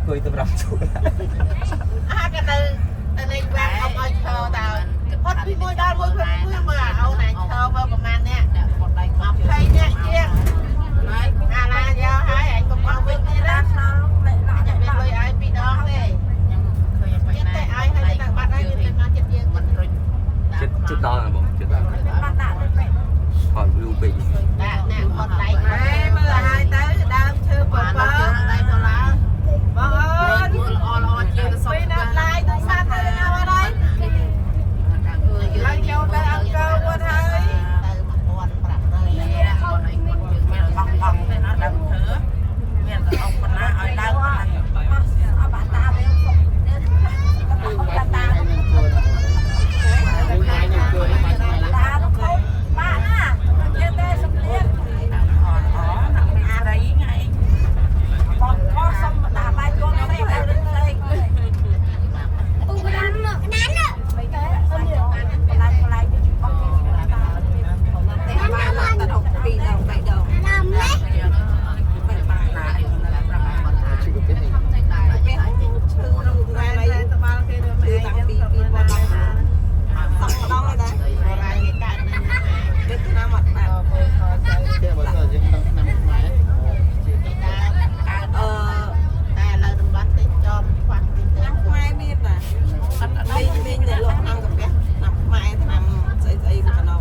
អង្គុយទៅ5ជួរ អាក៏ទៅទៅលេងវាំងអមឲ្យឈរតើផុតពីមួយដល់មួយព្រឹកមើលអូនឯងឈរមើលប្រហែលអ្នក អ្នកគាត់ដៃគាត់ 20អ្នកជាងអាឡាយកហើយឯងកុំមកវិញទៀតណាចាំមានលុយឲ្យពីរដងទេ ខ្ញុំឃើញ ចិត្តតែឲ្យហើយទៅបាត់ហើយយើងទៅមកចិត្តយើង មិនរុញ ចិត្តចិត្តដល់ណាបងចិត្តដល់ថតវីវពេក ដាក់អ្នកផុតដៃ ម៉ែមើលឲ្យទៅដើមឈើព បាន ព ជើងដៃក៏ឡើង បងអូន មើលល្អល្អជាងទៅសុំ ពីណាប់ឡាយទូរស័ព្ទទៅណាអត់ហើយឡើងចូលទៅអង្គរវត្តហើយ ទៅ1500 គាត់ឲ្យគាត់ជើង មានអងអងទេណាដើមឈើមានតែអងប៉ុណ្ណាឲ្យឡើងប៉ុណ្ណឹង អបាតាវិញសុំតាតាតាខូចបាក់ណាគេទេសំលៀង អត់អណាក់មានស្រីថ្ងៃ បងខោសុំតាបាយជន់នេះទៅទៅ អូក្តានក្តាន បន្លាយបន្លាយអត់គេតា តែបានឡើងទៅ2ដង3ដង ណាំនេះ ទៅបានណាអីហ្នឹងប្រាប់គាត់ថា ឈឺកាពះនេះ ពេលឈឺរូបថ្ងៃនេះទៅបានគេទៅឈឺតាំងពី2019សក់ម្ដងហើយដែរ បរាយគេកើតនឹង ដឹកឆ្នាំអត់បាន គេបើសិនយើងដឹងឆ្នាំខ្មែរជា គេដើមកើត អឺ តែឥឡូវតំបន់ទេសចរខ្វះទីទៅ ឆ្នាំខ្មែរមានណា អត់ លេងលេងតែលក់ឆ្នាំកាពះឆ្នាំខ្មែរឆ្នាំស្អីស្អីមកកណ្ដោ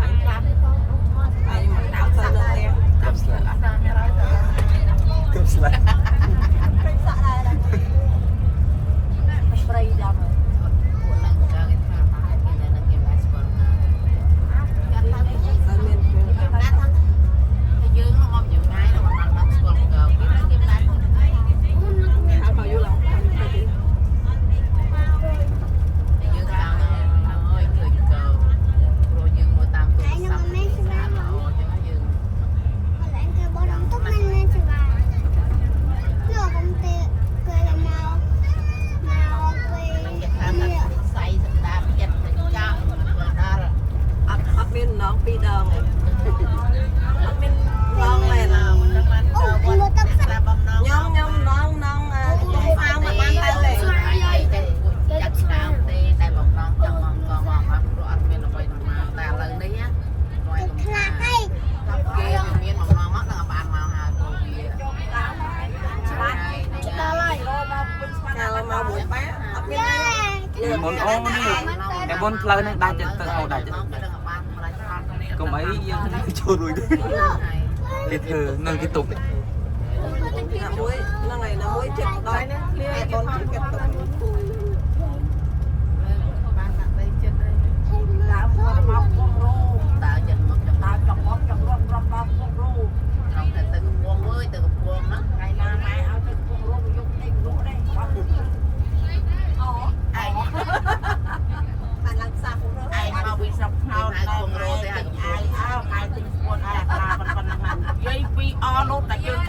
ហើយមកដល់ទៅលើផ្ទះ ក្របស្លាក្របស្លា ព្រៃដល់ ពួកហ្នឹងក៏គេថាគេនៅគេបានស្គាល់ណា ទៅមានពេល ណាថា តែយើងមកយ៉ាងណាเราបានបានស្គាល់ក៏គេគេបាន ហើយមកយូរឡើងទៅទី យើងតាមអើយឃើញក៏ព្រោះយើងមកតាមទូរស័ព្ទស្អាតល្អចឹងយើង កន្លែងគេបរំទុកមិនមានច្បាស់យកកុំទេគេមកមកពេល គេថាថាសៃសម្ដាប់ចិត្តទៅចង់ដល់ អត់អត់មានម្ដងពីរដងទេអត់មានម្ដងមែន តំបន់ទៅវត្តស្រាប់បំណង ញ៉ំញ៉ំម្ដងម្ដងកំហ្វាវមិនបានទៅទេ តែពួកចាក់ដើមទេតែបំណងចង់មកក៏មកអត់ព្រោះអត់មានអ្វីមកតែឥឡូវនេះណារយកំ ខ្លាចហើយ គេមានបំណងមកដល់បានមកហើយព្រោះវា ច្បាស់ដល់ហើយមកវិញស្មាន កាលមកមួយប៉ាអត់មាន ពីមុនអូនេះតែមុនផ្លូវហ្នឹងដាច់ចិត្តទៅហូរដាច់ មកដល់បានម្ល៉េះ កុំអីយើងចូលរួចទេគេធ្វើនឹងគេទប់ ណាមួយហ្នឹងហើយណាមួយចិត្តដល់តែបងជិះកាត់ទុក បានដាក់ដីចិត្តហើយ ដើមគាត់មកពងរោ តើចិត្តមកចង់ ដើមចង់មកចង់រត់រត់ដល់ពងរោ ត្រង់តែទៅកំពងអើយទៅកំពងណា ថ្ងៃណាម៉ែឲ្យទៅពងរោយកទេលក់ដែរអត់ ឯង បានឡើងផ្សារពងរ ឯងមកពីស្រុកថ្នោតដល់ឯងទិញអាវអើឯងទិញស្ពួនអាខ្លាប៉ុណ្ណឹងហ្នឹងនិយាយពីអលោតតែយើង